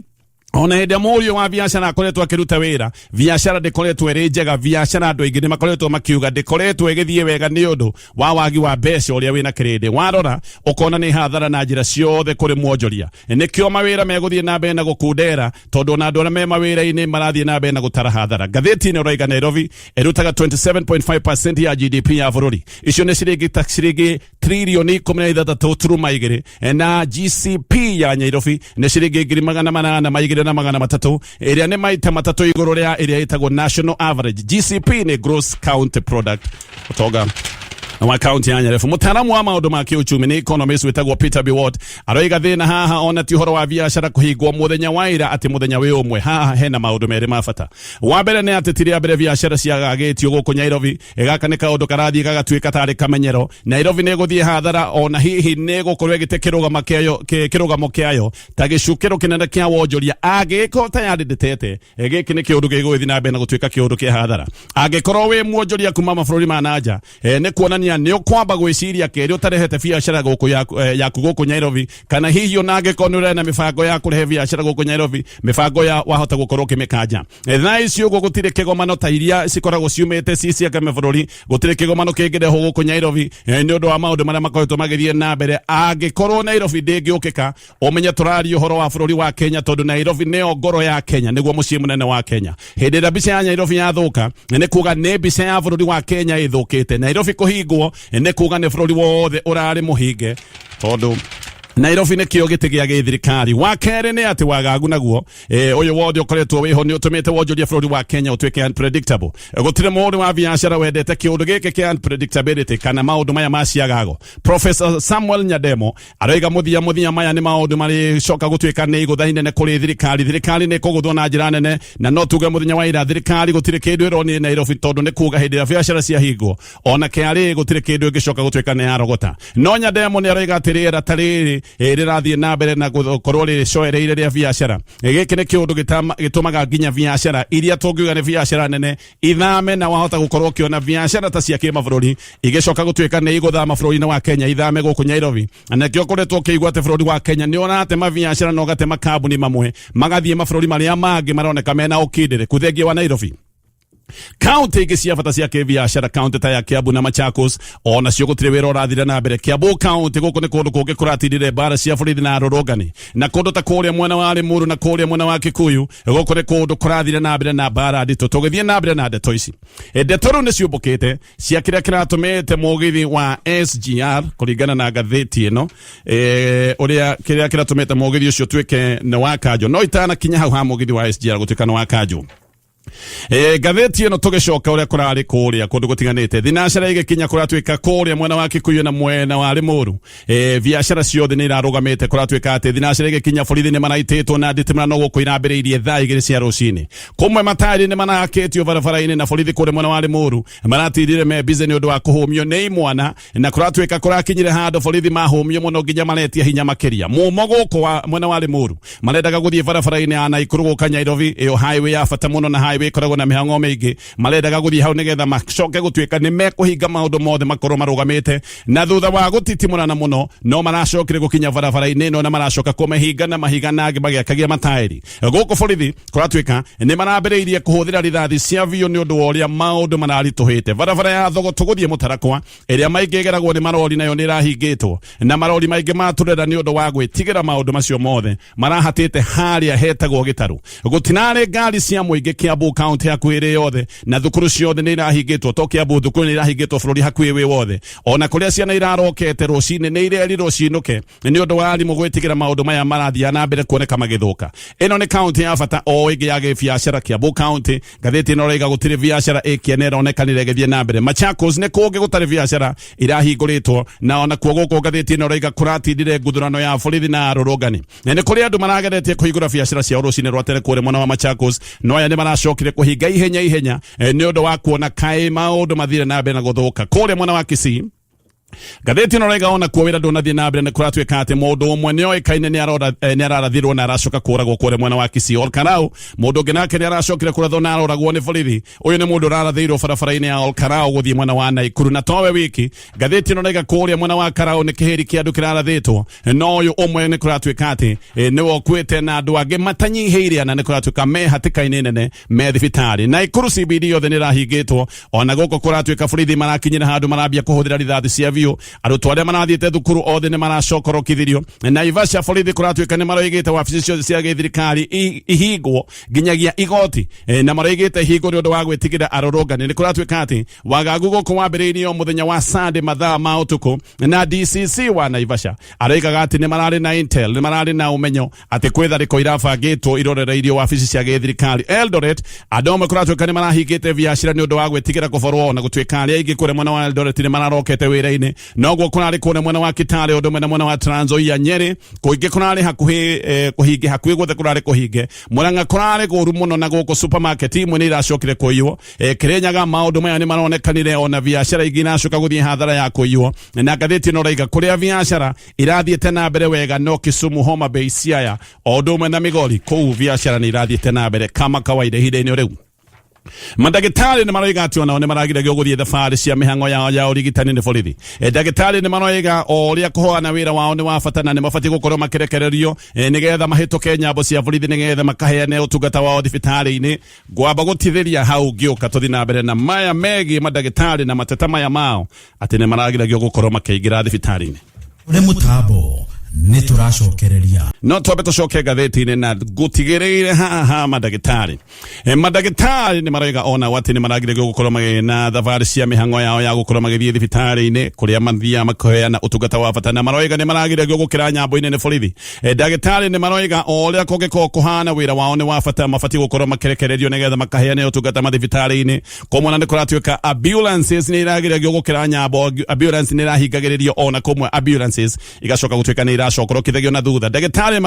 ona hĩndĩ ĩrĩa mũhũri ũyũ wa biacara akoretwo akĩruta wĩra, biacara ndĩkoretwo ĩrĩ njega. Biacara andũ aingĩ nĩ makoretwo makiuga ndĩkoretwo ĩgĩthiĩ wega nĩ ũndũ wa wagi wa mbeca ũrĩa wĩna kĩrĩndĩ. Warora ũkona nĩ hathara na njĩra ciothe kũrĩ mwonjoria. Nĩkĩo mawĩra megũthiĩ na mbere na gũkundera, tondũ ona andũ arĩa me mawĩra-inĩ marathiĩ na mbere na gũtara hathara. Ngathĩti-inĩ ũraiga Nairobi ĩrutaga 27.5% ya GDP ya bũrũri. Icio nĩ ciringi ta ciringi tririoni 16.2, na GCP ya Nairobi nĩ ciringi 802,300, ĩrĩa nĩ maita matatũ igũrũ rĩa ĩrĩa ĩtagwo national average. GCP nĩ gross county product, ũtonga wa kaunti ya Nyarebu. Mũtaaramu wa maũndũ ma kĩũchumi nĩ economist wĩtagwo Peter Biwott aroiga thĩna haha ona ti ũhoro wa biacara kũhingwo mũthenya wa ira atĩ mũthenya wĩ ũmwe. Haha hena maũndũ merĩ ma bata. Wa mbere nĩ atĩ ti rĩa mbere biacara ciagagĩtio gũkũ Nairobi. Gaka nĩ kaũndũ karathiĩ gagatuĩka tarĩ kamenyero. Nairobi nĩ ĩgũthiĩ hathara, ona hihi nĩ ĩgũkorwo ĩgĩte kĩrũgamo kĩayo, kĩrũgamo kĩayo ta gĩcukĩro kĩnene kĩa wonjoria angĩgĩkorwo tayarĩ ndĩtete. Gĩkĩ nĩ kĩũndũ gĩgũgĩthiĩ na mbere na gũtuĩka kĩũndũ kĩa hathara. Angĩkorwo wĩ mwonjoria kuma mabũrũri ma nanja, nĩ kuonania nĩ ũkwamba gwĩciria kerĩ ũtarehete biacara gũkũ yaku gũkũ Nairobi, kana hihi ona angĩkorwo nĩ ũrena mĩbango ya kũrehe biacara gũkũ Nairobi, mĩbango ya wahota gũkorwo ũkĩmĩkanja. Thaa ici ũguo gũtirĩ kĩgomano ta iria cikoragwo ciumĩte ci cia kĩmabũrũri, gũtirĩ kĩgomano kĩngĩrehwo gũkũ Nairobi, nĩ ũndũ wa maũndũ marĩa makoretwo magĩthiĩ na mbere. Angĩkorwo Nairobi ndĩngĩũkĩka, ũmenye tũraria ũhoro wa bũrũri wa Kenya, tondũ Nairobi nĩyo ngoro ya Kenya, nĩguo mũciĩ mũnene wa Kenya. Hĩndĩ ĩrĩa mbica ya Nairobi yathũka, nĩ kuga nĩ mbica ya bũrũri wa Kenya ĩthũkĩte. Nairobi kũhingwo nĩ kuga nĩ bũrũri wothe ũrarĩ mũhinge, tondũ Nairobi nĩkĩo gĩtĩ gĩa gĩthirikari. Wa kerĩ nĩ atĩ wagagu naguo ũyũ wothe ũkoretwo wĩho nĩ ũtũmĩte wonjoria bũrũri wa Kenya ũtuĩke unpredictable. Gũtirĩ mũhũri wa biacara wendete kĩũndũ gĩkĩ kĩa unpredictability kana maũndũ maya ma ciagago. Professor Samuel Nyademo aroiga mũthia mũthia maya nĩ maũndũ marĩcoka gũtuĩka nĩ igũtha inene kũrĩ thirikari. Thirikari nĩ ĩkũgũthwo na njĩra nene, na no tuge mũthenya wa ira thirikari gũtirĩ kĩndũ ĩronire Nairobi, tondũ nĩ kuga hĩndĩ ĩrĩa biacara ciahingwo ona KRA gũtirĩ kĩndũ ĩngĩcoka gũtuĩka nĩ yarogota. No Nyademo nĩ aroiga atĩ rĩera ta rĩrĩ rĩrathiĩ na mbere na gũkorwo rĩcoereire rĩa biacara. Gĩkĩ nĩ kĩũndũ gĩtũmaga nginya biacara iria tũngiuga nĩ biacara nene ithame, na wahota gũkorwo ũkĩona biacara ta cia kĩmabũrũri igĩcoka gũtuĩka nĩ igũthama bũrũri-inĩ wa Kenya ithame gũkũ Nairobi. Na nĩkĩo ũkoretwo ũkĩigua atĩ bũrũri wa Kenya nĩ ũratema biacara na ũgatema kambuni mamwe magathiĩ mabũrũri marĩa mangĩ maroneka mena ũkindĩrĩku thengia wa Nairobi. Kaunti ingĩ cia bata cia kĩbiacara, kaunti ta ya Kiambu na Machakos, ona cio gũtirĩ wĩra ũrathire na mbere. Kiambu kaunti gũkũ nĩ kũndũ kũngĩ kũratindire mbara cia borithi na arũrũngani, na kũndũ ta kũrĩa mwena wa Limuru na kũrĩa mwena wa Kikuyu, gũkũ nĩ kũndũ kũrathire na mbere na mbara nditũ. Tũgĩthiĩ na mbere na ndeto ici, ndeto rĩu nĩ ciũmbũkĩte cia kĩrĩa kĩratũmĩte mũgithi wa SGR kũringana na ngathĩti ĩno, ũrĩa kĩrĩa kĩratũmĩte mũgithi ũcio ũtuĩke nĩ wa kanjũ. No itanakinya hau ha mũgithi wa SGR gũtuĩka nĩ wa kanjũ, Ngathĩti ĩno tũgĩcoka ũrĩa kũrarĩ kũrĩa kũndũ gũtiganĩte, thinacara igĩkinya kũratuĩka kũrĩa mwena wa Kikuyu na mwena wa Limuru, biacara ciothe nĩ irarũgamĩte. Kũratuĩka atĩ thinacara igĩkinya borithi nĩ maraitĩtwo na nditimũrano gũkũ irambĩrĩirie thaa 2 cia rũcinĩ. Kũmwe mataĩri nĩ marakĩtio barabara-inĩ na borithi kũrĩa mwena wa Limuru maratindire me busy nĩ ũndũ wa kũhũmio nĩ imwana, na kũratuĩka kũrakinyire handũ borithi mahũmio mũno nginya maretia hinya makĩria. Mũmo gũkũ wa mwena wa Limuru marendaga gũthiĩ barabara-inĩ ya Naikuru gũka Nairobi, ĩyo highway ya bata mũno na highway ĩkoragwo na mĩhang'o mĩingĩ. Marendaga gũthiĩ hau nĩgetha macoke gũtuĩka nĩ mekũhinga maũndũ mothe makorwo marũgamĩte, na thutha wa gũtitimũrana mũno no maracokire gũkinya barabara-inĩ ĩno na maracoka kũmĩhinga na mahiga na angĩ magĩakagia mataĩri. Gũkũ borithi kũratuĩka nĩ marambĩrĩirie kũhũthĩra rithathi cia biũ nĩ ũndũ wa ũrĩa maũndũ mararitũhĩte. Barabara ya Thogoto gũthiĩ Mũtarakwa ĩrĩa maingĩ ĩgeragwo nĩ marori nayo nĩ ĩrahingĩtwo, na marori maingĩ matũrera nĩ ũndũ wa gwĩtigĩra maũndũ macio mothe marahatĩte harĩa hetagwo Gĩtarũ. Gũtinarĩ ngari cia mũingĩ Kiambu kaunti hakuhĩ ĩrĩ yothe, na thukuru ciothe nĩ irahingĩtwo. To Kiambu, thukuru nĩ irahingĩtwo bũrũri hakuhĩ wĩ wothe. Ona kũrĩa ciana irarokete rũcinĩ nĩ irerirwo cinũke nĩ ũndũ wa arimũ gwĩtigĩra maũndũ maya marathiĩ na mbere kuoneka magĩthũka. Ĩno nĩ kaunti ya bata o ĩngĩ ya gĩbiacara, Kiambu kaunti. Ngathĩti ĩno ĩraiga gũtirĩ biacara ĩkĩene ĩronekanire ĩgĩthiĩ na mbere. Machakos nĩ kũngĩ gũtarĩ biacara irahingũrĩtwo, na ona kuo gũkũ ngathĩti ĩno ĩraiga kũratindire nguthurano ya borithi na arũrũngani. Na nĩ kũrĩ andũ marageretie kũhingũra biacara ciao rũcinĩ rwa tene kũrĩa mwena wa Machakos, no aya nĩ maracokire kũhinga ihenya ihenya nĩ ũndũ wa kuona kaĩ maũndũ mathire na mbere na gũthũka kũrĩa mwena wa Kisii. Ngathĩti ĩno raiga ona kuo wĩra ndũnathiĩ na mbere, nĩ kũratuĩka atĩ mũndũ ũmwe nĩ oĩkaine nĩ ararathirwo na aracoka kũragwo kũrĩa mwena wa Kisii. Olkarau mũndũ ũngĩ nake nĩ aracokire kũrathwo na aroragwo nĩ borithi. Ũyũ nĩ mũndũ ũrarathĩirwo barabara-inĩ ya Olkarau gũthiĩ mwena wa Naikuru, na towe wiki. Ngathĩti ĩno raiga kũrĩa mwena wa Karau nĩ kĩhĩri kĩa andũ kĩrarathĩtwo, no ũyũ ũmwe nĩ kũratuĩka atĩ nĩwe ũkuĩte na andũ angĩ matanyihĩire ana nĩ kũratuĩka me hatĩka-inĩ nene me thibitarĩ. Naikuru CBD yothe nĩ ĩrahingĩtwo. Ona gũkũ kũratuĩka borithi marakinyĩra handũ marambia kũhũthĩra rithathi cia biũ. Arutwo arĩa marathiĩte thukuru othe nĩ maracokorokithirio. Naivasha borithi kũratuĩka nĩ maroigĩte wabici ciothe cia gĩthirikari ihingwo nginyagia igoti, na maroigĩte ihingwo nĩ ũndũ wa gwĩtigĩra arũrũngani. Nĩ kũratuĩka atĩ wagagu gũkũ wambĩrĩirie o mũthenya wa Sunday mathaa ma ũtukũ, na DCC wa Naivasha aroigaga atĩ nĩ mararĩ na intel, nĩ mararĩ na ũmenyo atĩ kwĩ tharĩko irabangĩtwo irorereirio wabici cia gĩthirikari. Eldoret andũ amwe kũratuĩka nĩ marahingĩte biacara nĩ ũndũ wa gwĩtigĩra kũborwo, na gũtuĩka arĩa aingĩ kũrĩa mwena wa Eldoret nĩ mararokete wĩra-inĩ. Noguo kũrarĩ kũrĩa mwena wa Kitale ũndũ ũmwe na mwena wa Trans Nzoia. Nyeri kũingĩ kũrarĩ hakuhĩ kũhinge, hakuhĩ guothe kũrarĩ kũhinge. Murang'a kũrarĩ kũru mũno, na gũkũ supermarket imwe nĩ iracokire kũiywo. Kirinyaga maũndũ maya nĩ maronekanire, ona biacara ingĩ iracoka gũthiĩ hathara ya kũiywo. Na ngathĩti ĩno ĩraiga kũrĩa biacara irathiĩte na mbere wega no Kisumu, Homa Bay, Siaya o ũndũ ũmwe na Migori, kũu biacara nĩ irathiĩte na mbere kama kawaida ihinda-inĩ rĩu. Mandagĩtarĩ nĩ maroiga atĩ onao nĩ maragiragio gũthiĩ thabarĩ cia mĩhang'o yao ya ũrigitani nĩ borithi. Ndagĩtarĩ nĩ maroiga o ũrĩa kũhoana wĩra wao nĩ wa bata na nĩ mabatiĩ gũkorwo makĩrekererio nĩgetha mahĩtũke nyambo cia borithi nĩgetha makaheane ũtungata wao thibitarĩ-inĩ. Ngwamba gũtithĩria hau ngĩũka tũthiĩ na mbere na maya megiĩ mandagĩtarĩ na mateta maya mao atĩ nĩ maragiragio gũkorwo makĩingĩra thibitarĩ-inĩ. Ũrĩ mũtambo nĩ tũracokereria. No twambe tũcoke ngathĩti-inĩ na ngũtigĩrĩire haha mandagĩtarĩ. Mandagĩtarĩ nĩ maroiga onao atĩ nĩ maragiragio gũkorwo magĩ na thabarĩ cia mĩhang'o yao ya gũkorwo magĩthiĩ thibitarĩ-inĩ kũrĩa mathiaga makaheana ũtungata wa bata, na maroiga nĩ maragiragio gũkĩra nyambo-inĩ nĩ borithi. Ndagĩtarĩ nĩ maroiga o ũrĩa kũngĩkorwo kũhana wĩra wao nĩ wa bata, mabatiĩ gũkorwo makĩrekererio nĩgetha makaheane ũtungata mathibitarĩ-inĩ. Kũmwe na nĩ kũratuĩka ambulances nĩ iragiragio gũkĩra nyambo, ambulance nĩ irahingagĩrĩrio, ona kũmwe ambulances igacoka gũtuĩka nĩ iracokorokithagio na thutha. Ndagĩtarĩ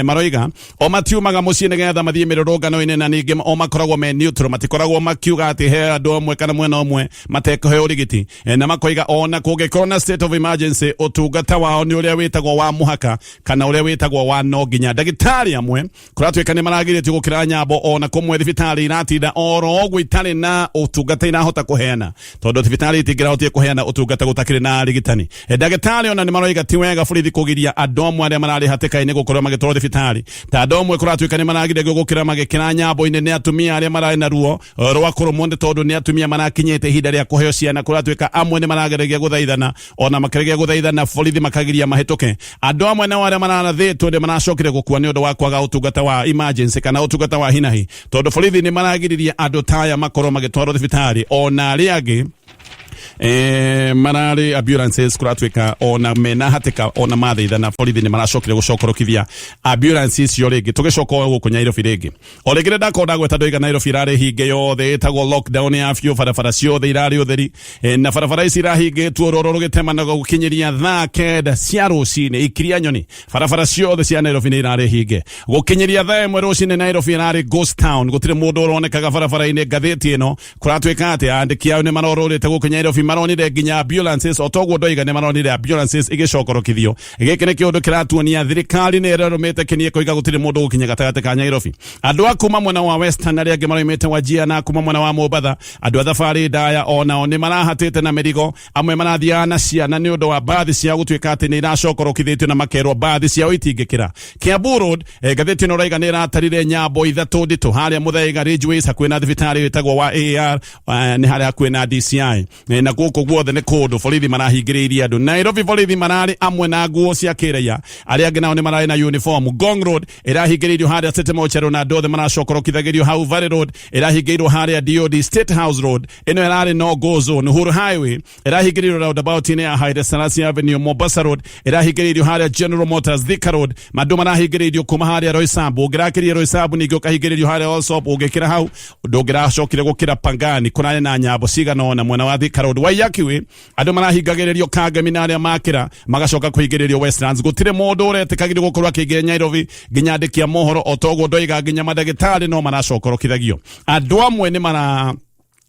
maroiga o matiumaga mũciĩ nĩgetha mathiĩ mĩrũrũngano-inĩ, na ningĩ o makoragwo me neutral, matikoragwo makiuga atĩ he andũ amwe kana mwena ũmwe matekũheo ũrigiti. Na makoiga ona kũngĩkorwo na state of emergency ũtungata wao nĩ ũrĩa wĩtagwo wa mũhaka kana ũrĩa wĩtagwo wa no nginya. Ndagĩtarĩ amwe kũratuĩka nĩ maragirĩtio gũkĩra nyambo, ona kũmwe thibitarĩ iratinda oro ũguo itarĩ na ũtungata irahota kũheana, tondũ thibitarĩ itingĩrahotire kũheana ũtungata gũtakĩrĩ na arigitani. Ndagĩtarĩ ona nĩ maroiga ti wega borithi kũgiria andũ amwe arĩa mararĩ hatĩka-inĩ gũkorwo magĩtwarwo thibitarĩ, ta andũ amwe kũratuĩka nĩ maragiragio gũkĩra magĩkĩra nyambo-inĩ nĩ atumia arĩa mararĩ na ruo rwa kũrũmwo, nĩ tondũ nĩ atumia marakinyĩte ihinda rĩa kũheo ciana. Kũratuĩka amwe nĩ marageragia gũthaithana, ona makĩgeria gũthaithana borithi makagiria mahĩtũke. Andũ amwe nao arĩa mararathĩtwo nĩ maracokire gũkua nĩ ũndũ wa kwaga ũtungata wa emergency kana ũtungata wa hinahi, tondũ borithi nĩ maragiririe andũ ta aya makorwo magĩtwarwo thibitarĩ, ona arĩa angĩ. Mararĩ ambulances kũratuĩka ona mena hatĩka ona mathaithana borithi nĩ maracokire gũcokorokithia ambulance icio rĩngĩ. Tũgĩcoka o gũkũ Nyairobi rĩngĩ, o rĩngĩ nĩ ndakorwo ndagweta ndoiga Nairobi irarĩ hinge yothe, ĩtagwo lockdown ya biũ, barabara ciothe irarĩ ũtheri, na barabara ici irahingĩtwo rũrũ rũgĩtemanaga gũkinyĩria thaa 9 cia rũcinĩ. Ikiria nyoni, barabara ciothe cia Nairobi nĩ irarĩ hinge gũkinyĩria thaa 1 rũcinĩ. Nairobi irarĩ ghost town, gũtirĩ mũndũ ũronekaga barabara-inĩ. Ngathĩti ĩno kũratuĩka atĩ andĩki ao nĩ marorũrĩte gũkũ Nairobi, maronire nginya ambulances. O toguo ndoiga, nĩ maronire ambulances igĩcokorokithio. Gĩkĩ nĩ kĩũndũ kĩratuonia thirikari nĩ ĩrarũmĩte kĩnie kũiga gũtirĩ mũndũ gũkinya gatagatĩ ka Nairobi. Andũ a kuma mwena wa Western, arĩa angĩ maroimĩte Wajir, na kuma mwena wa Mombatha, andũ a thabarĩ ndaya onao nĩ marahatĩte na mĩrigo. Amwe marathiaga na ciana nĩ ũndũ wa mbathi ciao gũtuĩka atĩ nĩ iracokorokithĩtio na makerwo mbathi ciao itingĩkĩra Kiambu Road. Ngathĩti ĩno raiga nĩ ĩratarire nyambo ithatũ nditũ harĩa Muthaiga Ridgeways, hakuhĩ na thibitarĩ ĩtagwo wa AAR, nĩ harĩa hakuhĩ na DCI. Na gũkũ guothe nĩ kũndũ borithi marahingĩrĩirie andũ Nairobi. Borithi mararĩ amwe na nguo cia kĩraia, arĩa angĩ nao nĩ mararĩ na uniform. Ngong Road ĩrahingĩrĩirio harĩa City Mochero na andũ othe maracokorokithagĩrio hau. Valley Road ĩrahingĩirwo harĩa DOD State House Road, ĩno ĩrarĩ no go zone. Uhuru Highway ĩrahingĩrĩirio roundabout-inĩ ya Haile Selassie Avenue. Mombasa Road ĩrahingĩrĩirio harĩa General Motors. Thika Road andũ marahingĩrĩirio kuma harĩa Roysambu, ũngĩrakĩria Roysambu ningĩ ũkahingĩrĩrio harĩa Allsops, ũngĩkĩra hau ndũngĩracokire gũkĩra Pangani. Kũrarĩ na nyambo cigana ũna mwena wa Thika Road. Waiyaki Way andũ marahingagĩrĩrio Kangemi na arĩa makĩra magacoka kũhingĩrĩrio Westlands. Gũtirĩ mũndũ ũretĩkagĩrio gũkorwo akĩingĩra Nairobi, nginya andĩki a mohoro. O toguo ndoiga, nginya mandagĩtarĩ no maracokorokithagio. Andũ amwe nĩ mara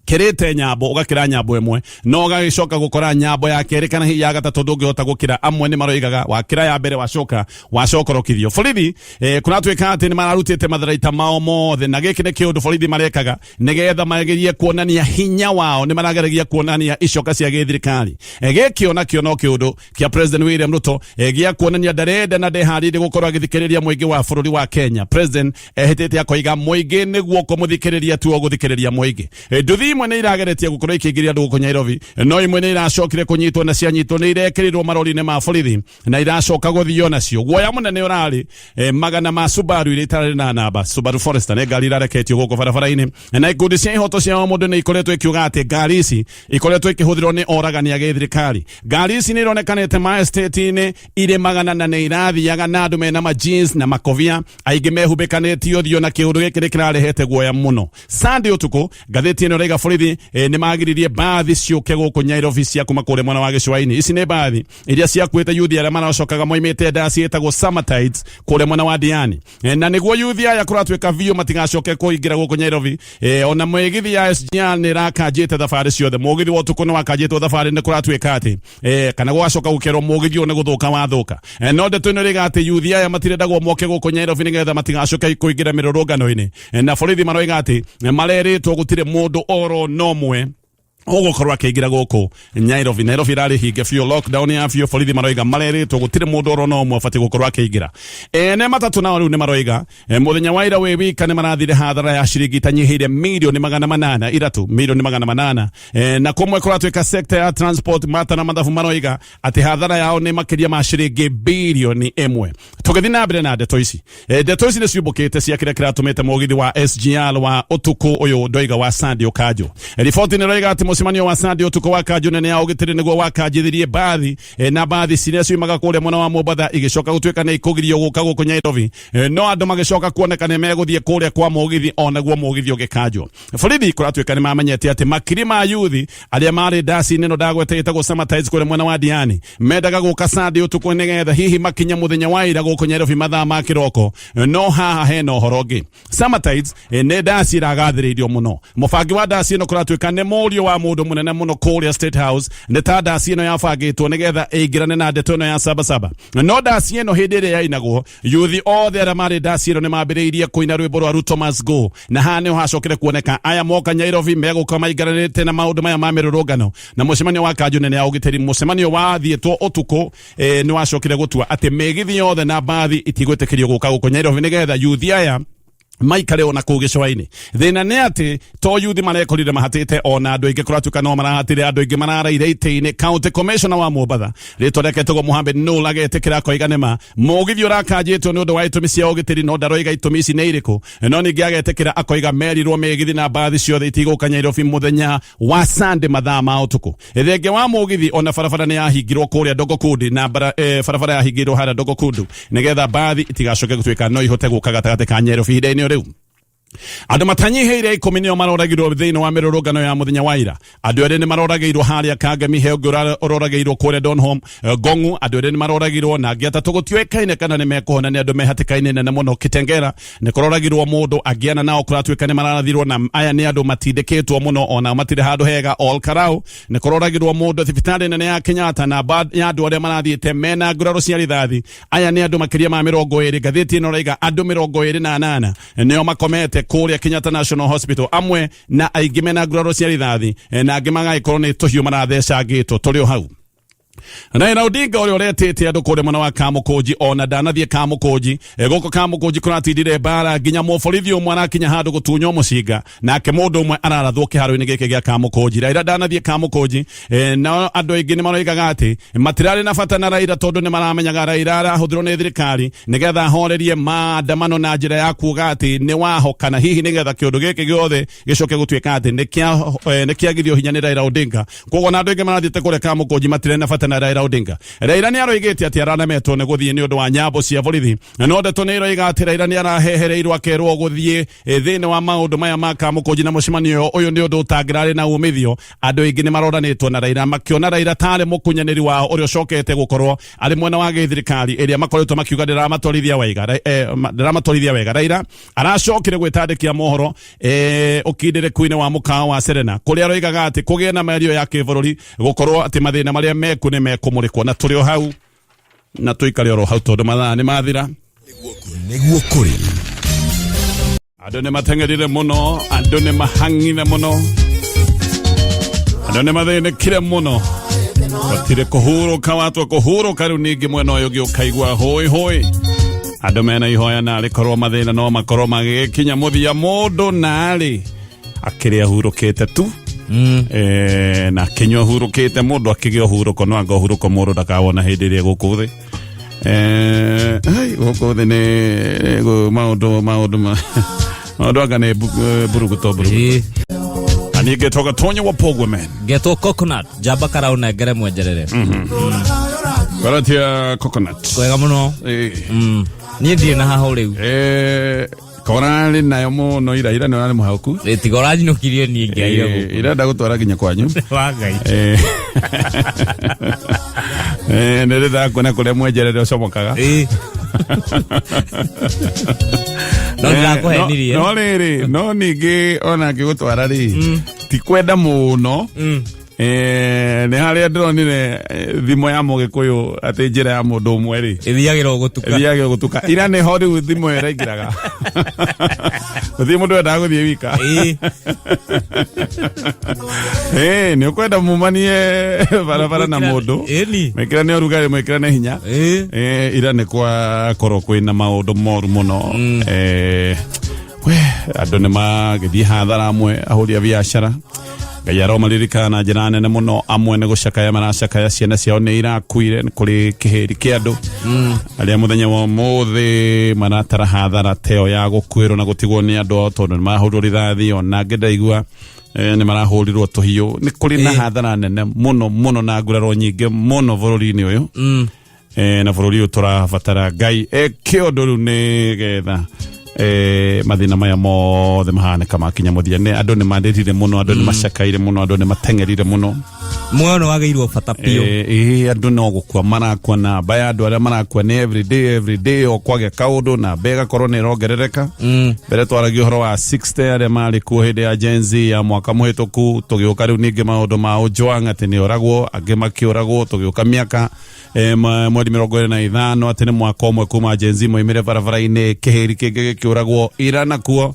kĩrĩte nyambo, ũgakĩra nyambo ĩmwe no ũgagĩcoka gũkora nyambo ya kerĩ kana hihi ya gatatũ ndũngĩhota gũkĩra. Amwe nĩ maroigaga wakĩra ya mbere wacoka wacokorokithio. Borithi kũratuĩka atĩ nĩ mararutĩte matharaita mao mothe, na gĩkĩ nĩ kĩũndũ borithi marekaga nĩgetha magerie kuonania hinya wao. Nĩ marageragia kuonania icoka cia gĩthirikari. Gĩkĩ onakĩo no kĩũndũ kĩa President William Ruto, gĩa kuonania ndarenda na ndeharĩirie gũkorwo agĩthikĩrĩria mũingĩ wa bũrũri wa Kenya. President ehĩtĩte akoiga mũingĩ nĩguo kũmũthikĩrĩria tu ũgũthikĩrĩria mũingĩ. Nduthi imwe nĩ irageretie gũkorwo ikĩingĩria andũ gũkũ Nairobi, no imwe nĩ iracokire kũnyitwo, na cianyitwo nĩ irekĩrirwo marori-inĩ ma borithi na iracoka gũthio nacio. Guoya mũnene ũrarĩ magana ma Subaru iria itarĩ na namba. Subaru Forester nĩ ngari irareketio gũkũ barabara-inĩ, na ikundi cia ihoto cia mũndũ nĩ ikoretwo ikiuga atĩ ngari ici ikoretwo ikĩhũthĩrwo nĩ oragani a gĩthirikari. Ngari ici nĩ ironekanĩte ma estate-inĩ irĩ magana, na nĩ irathiaga na andũ mena ma jeans na makobia, aingĩ mehumbĩkanĩtie ũthiũ, na kĩũndũ gĩkĩ nĩ kĩrarehete guoya mũno. Sunday ũtukũ, ngathĩti ĩno ĩraiga borithi nĩ magiririe mbathi ciũke gũkũ Nairobi cia kuma kũrĩa mwena wa gĩcũa-inĩ. Ici nĩ mbathi iria ciakuĩte yuthi arĩa maracokaga moimĩte ndaci ĩtagwo Summertides kũrĩa mwena wa Diani. Na nĩguo yuthi aya kũratuĩka biũ matigacoke kũingĩra gũkũ Nairobi. Ona mĩgithi ya SGR nĩ ĩrakanjĩte thabarĩ ciothe. Mũgithi wa ũtukũ nĩ wakanjĩtwo thabarĩ, nĩ kũratuĩka atĩ kana gũgacoka gũkerwo mũgithi ũyũ nĩ gũthũka wathũka. No ndeto ĩno ĩrĩga atĩ yuthi aya matirendagwo moke gũkũ Nairobi nĩgetha matigacoke kũingĩra mĩrũrũngano-inĩ. Na borithi maroiga atĩ marerĩtwo gũtirĩ mũndũ oro nomwe ũgũkorwo akĩingĩra gũkũ Nairobi. Nairobi ĩrarĩ hinge biũ, lockdown ya biũ. Borithi maroiga marerĩtwo gũtirĩ mũndũ oro na ũmwe ũbatiĩ gũkorwo akĩingĩra. Ene matatũ nao rĩu nĩ maroiga mũthenya wa ira wĩ wika nĩ marathire hathara ya ciringi itanyihĩire mirioni 803, mirioni 800. Na kũmwe kũratuĩka sector ya transport mata na mathabu maroiga atĩ hathara yao nĩ makĩria ma ciringi birioni 1. Tũgĩthiĩ na mbere na ndeto ici, ndeto ici nĩ ciumbũkĩte cia kĩrĩa kĩratũmĩte mũgithi wa SGR wa ũtukũ ũyũ ndoiga wa Sunday ũkanjwo. Riboti nĩ ĩroiga atĩ mũcemanio wa Sunday ũtukũ wa kanjũ nene ya ũgitĩri nĩguo wakanjithirie mbathi, na mbathi ciria ciumaga kũrĩa mwena wa Mombatha igĩcoka gũtuĩka nĩ ikũgirio gũka gũkũ Nairobi. No andũ magĩcoka kuoneka nĩ megũthiĩ kũrĩa kwa mũgithi, onaguo mũgithi ũgĩkanjwo. Borithi kũratuĩka nĩ mamenyete atĩ makiri ma yuthi arĩa marĩ ndaci-inĩ ĩno ndagwete ĩtagwo Summertides kũrĩa mwena wa Diani mendaga gũka Sunday ũtukũ nĩgetha hihi makinye mũthenya wa ira gũkũ Nairobi mathaa ma kĩroko. No haha hena ũhoro ũngĩ. Summertides nĩ ndaci ĩragathĩrĩirio mũno. Mũbangi wa ndaci ĩno kũratuĩka nĩ mũriũ wa mũndũ mũnene mũno kũrĩa State House. Nĩ ta ndaci ĩno yabangĩtwo nĩgetha ĩingĩrane na ndeto ĩno ya sabasaba. No ndaci ĩno hĩndĩ ĩrĩa yainagwo, yuthi othe arĩa marĩ ndaci ĩno nĩ mambĩrĩirie kũina rwĩmbo rwa Ruto must go, na haha nĩho hacokire kuoneka aya moka Nairobi megũka maingĩranĩte na maũndũ maya ma mĩrũrũngano. Na mũcemanio wa kanjũ nene ya ũgitĩri, mũcemanio wathiĩtwo ũtukũ, nĩ wacokire gũtua atĩ mĩgithi yothe na mbathi itigwĩtĩkĩrio gũka gũkũ Nairobi nĩgetha yuthi aya Maikare ona kũu gĩcũa-inĩ. Thĩna nĩ atĩ to yuthi marekorire mahatĩte, ona andũ aingĩ kũratuĩka no marahatire, andũ aingĩ mararaire itĩ-inĩ. County Commissioner wa Mombatha, rĩtwa rĩake etagwo Mohamed Nur, agetĩkĩra akoiga nĩma mũgithi ũrakanjĩtwo nĩ ũndũ wa itũmi cia ũgitĩri, no ndaroiga itũmi ici nĩ irĩkũ. No ningĩ agetĩkĩra akoiga merirwo mĩgithi na mbathi ciothe itigũka Nyairobi mũthenya wa Sunday mathaa ma ũtukũ. Thengia wa mũgithi, ona barabara nĩ yahingirwo kũrĩa Dogokundi na barabara yahingirwo harĩa Dogokundu nĩgetha mbathi itigacoke gũtuĩka no ihote gũka gatagatĩ ka Nyairobi ihinda-inĩ o rĩu. Andũ matanyihĩire 10 nĩo maroragirwo thĩinĩ wa mĩrũrũngano ya mũthenya wa ira. Andũ erĩ nĩ maroragĩirwo harĩa Kangemi, he ũngĩ ũroragĩirwo kũrĩa Donholm, Ngongu. Andũ erĩ nĩ maroragirwo na angĩ atatũ gũtiũĩkaine kana nĩ mekũhona, nĩ andũ me hatĩka-inĩ nene mũno. Kitengela nĩ kũroragirwo mũndũ, angĩ ana nao kũratuĩka nĩ mararathirwo, na aya nĩ andũ matindĩkĩtwo mũno, ona matirĩ handũ hega. Ol Karau nĩ kũroragirwo mũndũ thibitarĩ nene ya Kenyatta, na ya andũ arĩa marathiĩte mena nguraro cia rithathi. Aya nĩ andũ makĩria ma 20. Ngathĩti ĩno ĩraiga andũ 28 nĩo makomete kũrĩa Kenyatta National Hospital, amwe na aingĩ mena nguraro cia rithathi, na angĩ magagĩkorwo nĩ tũhiũ marathecangĩtwo. Tũrĩ o hau. Raila Odinga ũrĩa ũretĩte andũ kũrĩa mwena wa Kamũkũnji ona ndanathiĩ Kamũkũnji. Gũkũ Kamũkũnji kũratindire mbara nginya mũborithi ũmwe arakinya handũ gũtunywo mũcinga, nake mũndũ ũmwe ararathwo kĩharo-inĩ gĩkĩ gĩa Kamũkũnji. Raila ndanathiĩ Kamũkũnji. Nao andũ aingĩ nĩ maroigaga atĩ matirarĩ na bata na Raila tondũ nĩ maramenyaga Raila arahũthĩrwo nĩ thirikari nĩgetha ahorerie maandamano na njĩra ya kuuga atĩ nĩ waho, kana hihi nĩgetha kĩũndũ gĩkĩ gĩothe gĩcoke gũtuĩka atĩ nĩ kĩagithio hinya nĩ Raila Odinga. Koguo na andũ aingĩ marathiĩte kũrĩa Kamũkũnji matirĩ na bata na Raila Odinga. Raila nĩ aroigĩte atĩ araremetwo nĩ gũthiĩ nĩ ũndũ wa nyambo cia borithi, no ndeto nĩ iroiga atĩ Raila nĩ arahehereirwo akerwo gũthiĩ thĩinĩ wa maũndũ maya ma Kamũkũnji na mũcemanio ũyũ nĩ ũndũ ũtangĩrarĩ na umithio. Andũ aingĩ nĩ maroranĩtwo na Raila makĩona Raila tarĩ mũkunyanĩri wao ũrĩa ũcokete gũkorwo arĩ mwena wa gĩthirikari ĩrĩa makoretwo makiuga ndĩramatwarithia wega. Ndĩramatwarithia wega. Raila aracokire gwĩtandĩkia mohoro ũkindĩrĩku-inĩ wa mũkawa wa Serena kũrĩa aroigaga atĩ kũgĩe na mĩario ya kĩbũrũri gũkorwo atĩ mathĩna marĩa meku nĩ mekũmũrĩkwo. Na tũrĩ o hau na tũikare oro hau tondũ mathaa nĩ mathira. Nĩguo kũrĩ. Andũ nĩ mateng'erire mũno, andũ nĩ mahang'ire mũno, andũ nĩ mathĩnĩkire mũno, gũtirĩ kũhurũka watua kũhurũka rĩu ningĩ mwena ũyũ ũngĩ ũkaigua hũĩ hũĩ. Andũ mena ihoya narĩ korwo mathĩna no makorwo magĩgĩkinya mũthia, mũndũ narĩ akĩrĩa ahurũkĩte tu na akĩnyua ahurũkĩte, mũndũ akĩgĩa ũhurũko, no anga ũhurũko mũndũ ndakawona hĩndĩ ĩrĩa gũkũ thĩ. Ai, gũkũ thĩ nĩ maũndũ maũndũ anga nĩ mburugu to mburugu. Na niĩ ngetwo Gatonyo wa Pogwe man. Ngetwo Coconut njamba karau nengere mwenjerere. Karatia Coconut. Kwega muno. Niĩ ndirĩ na haho rĩu. Korarĩ nayo mũno ira, ira nĩ ũrarĩ mũhaũku. Tiga ũranjinũkirie niĩ ngĩaire gũkũ. Ira ndagũtwara nginya kwanyu. Wa Ngai. Nĩ rĩ ndakuona kũrĩa mwenjerere ũcomokaga. No ndĩrakũhenirie. No rĩrĩ, no ningĩ ona ngĩgũtwara rĩ, ti kwenda mũno. Nĩ harĩa ndĩronire thimo ya mũgĩkũyũ atĩ njĩra ya mũndũ ũmwe rĩ ĩthiagĩrwo gũtuka. Ĩthiagĩrwo gũtuka. Ira nĩho rĩu thimo ĩyo ĩraingĩraga, gũthiĩ mũndũ endaga gũthiĩ wika. Nĩ ũkwenda mumanie barabara na mũndũ Ĩni. mwĩkĩrane ũrugarĩ, mwĩkĩrane hinya. Ira nĩ kwakorwo kwĩna maũndũ moru mũno. We andũ nĩ magĩthiĩ hathara, amwe ahũri a biacara Ngai aromaririkana na njĩra nene mũno. Amwe nĩ gũcakaya maracakaya, ciana ciao nĩ irakuire, nĩ kũrĩ kĩhĩri kĩa andũ arĩa mũthenya wa ũmũthĩ maratara hathara teo ya gũkuĩrwo na gũtigwo nĩ andũ ao tondũ nĩ marahũrirwo rithathi, ona angĩ ndaigua nĩ marahũrirwo tũhiũ. Nĩ kũrĩ na hathara nene mũno mũno na nguraro nyingĩ mũno bũrũri-inĩ ũyũ. Na bũrũri ũyũ tũrabatara Ngai eke ũndũ rĩu nĩgetha mathĩna maya mothe mahanĩka makinya mũthia. Nĩ andũ nĩ marĩrire mũno, andũ nĩ macakaire mũno, andũ nĩ mateng'erire mũno. Muoyo nĩ wagĩirwo bata biũ. Andũ no gũkua marakua, namba ya andũ arĩa marakua nĩ everyday everyday, o kwagĩa kaũndũ namba ĩgakorwo nĩ ĩrongerereka. Mbere twaragia ũhoro wa 60 arĩa marĩ kuo hĩndĩ ya Gen Z ya mwaka mũhĩtũku, tũgĩũka rĩu ningĩ maũndũ ma Ojwang atĩ nĩ oragwo, angĩ makĩũragwo, tũgĩũka mĩaka mweri 25 atĩ nĩ mwaka ũmwe kuma Gen Z moimire barabara-inĩ, kĩhĩri kĩngĩ gĩkĩũragwo ira, nakuo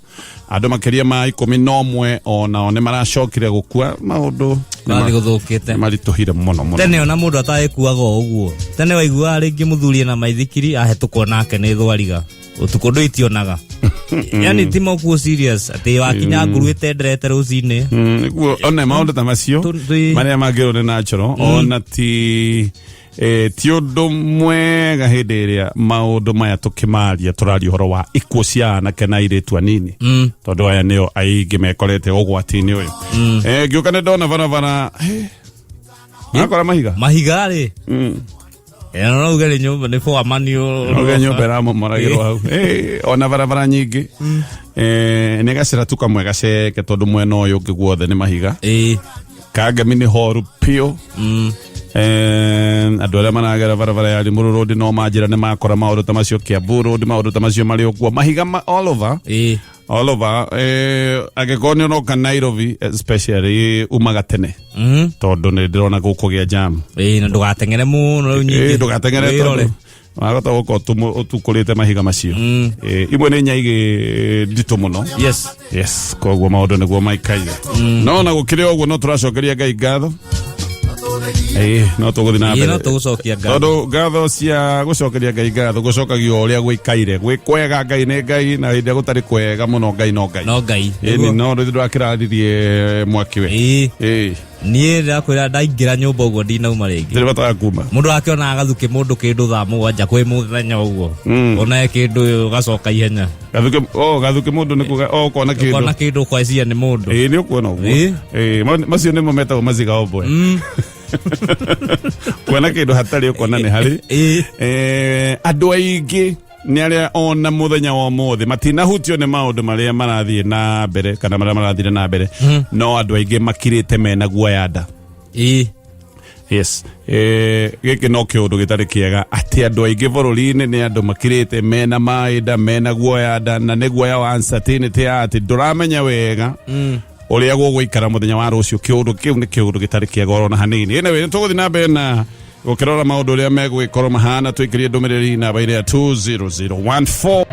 andũ makĩria ma 11 onao nĩ maracokire gũkua. Maũndũ Marathiĩ gũthũkĩte. nĩ maritũhire mũno mũno. Tene ona mũndũ atagĩkuaga o ũguo, tene waiguaga rĩngĩ mũthuri na maithikiri ahetũkwo nake nĩ thwariga ũtukũ, ndũ itionaga. Yani ti mokuo serious atĩ wakinya nguru ĩtenderete rũcinĩ. Nĩguo one maũndũ ta macio marĩa mangĩrwo nĩ natural, ona ti ti ũndũ mwega hĩndĩ ĩrĩa maũndũ maya tũkĩmaria tũraria ũhoro wa ikuũ cia anake na airĩtu anini, tondũ aya nĩo aingĩ mekorete ũgwati-inĩ ũyũ. Ngĩũka nĩ ndona barabara, akora mahiga. Mahiga rĩ, no uge nĩ nyũmba nĩ foreman. Uge nyũmba ĩramomoragĩrwo hau. Ona barabara nyingĩ nĩ gacĩra tu kamwe gaceke, tondũ mwena ũyũ ũngĩ guothe nĩ mahiga. Kangemi nĩ horu piũ. Andũ arĩa maragera barabara ya Limuru Road no manjĩra nĩ makora maũndũ ta macio. Kiambu Road maũndũ ta macio marĩ okuo, mahiga all over. All over. Angĩkorwo nĩ ũroka Nairobi especially, umaga tene, tondũ nĩ ndĩrona gũkũgĩa jam. Ĩĩ, na ndũgateng'ere mũno rĩu nyingĩ. Ndũgateng'ere, Wĩrore. tondũ wahota gũkorwo ũtukũrĩte mahiga macio. Imwe nĩ nyaigĩ nditũ mũno. Yes, koguo maũndũ nĩguo maikaire, no na gũkĩrĩ ũguo no tũracokeria Ngai ngatho. No tũgũthiĩ na Ĩĩ, mbere. no tũgũcokia ngatho. Tondũ ngatho cia gũcokeria Ngai ngatho gũcokagio o ũrĩa gwĩkaire. Gwĩ kwega, Ngai nĩ Ngai, na hĩndĩ ĩrĩa gũtarĩ kwega mũno, Ngai no Ngai. No Ngai. Ĩni no rĩu ndwakĩraririe mwaki we. Ĩĩ. Niĩ ndakwĩra, ndaingĩra nyũmba ũguo ndinauma rĩngĩ. Ndĩrĩ bata wa kuma. Mũndũ akĩona gathukĩ mũndũ kĩndũ thaa 7 kwĩ mũthenya ũguo, one kĩndũ ũgacoka ihenya. Gathukĩ, oh, gathukĩ mũndũ nĩ kuga, oh, ũkona kĩndũ. Ũkona kĩndũ ũkweciria nĩ mũndũ. Ĩĩ, nĩ ũkuona ũguo. Ĩĩ, macio nĩmo metagwo maziga ombwe. Kuona kĩndũ hatarĩ ũkona nĩ harĩ. Andũ aingĩ nĩ arĩa ona mũthenya wa ũmũthĩ matinahutio nĩ maũndũ marĩa marathiĩ na mbere kana marĩa marathire na mbere, no andũ aingĩ makirĩte mena guoya nda. Yes, gĩkĩ no kĩũndũ gĩtarĩ kĩega atĩ andũ aingĩ bũrũri-inĩ nĩ andũ makirĩte mena maĩ nda, mena guoya nda, na nĩ guoya wa uncertainty ya atĩ ndũramenya wega ũrĩa gũgũikara mũthenya wa rũciũ. Kĩũndũ kĩu nĩ kĩũndũ gĩtarĩ kĩega orona hanini. Anyway, nĩ tũgũthiĩ na mbere na gũkĩrora maũndũ ũrĩa megũgĩkorwo mahana. Tũikĩrie ndũmĩrĩri namba-inĩ ya 20014.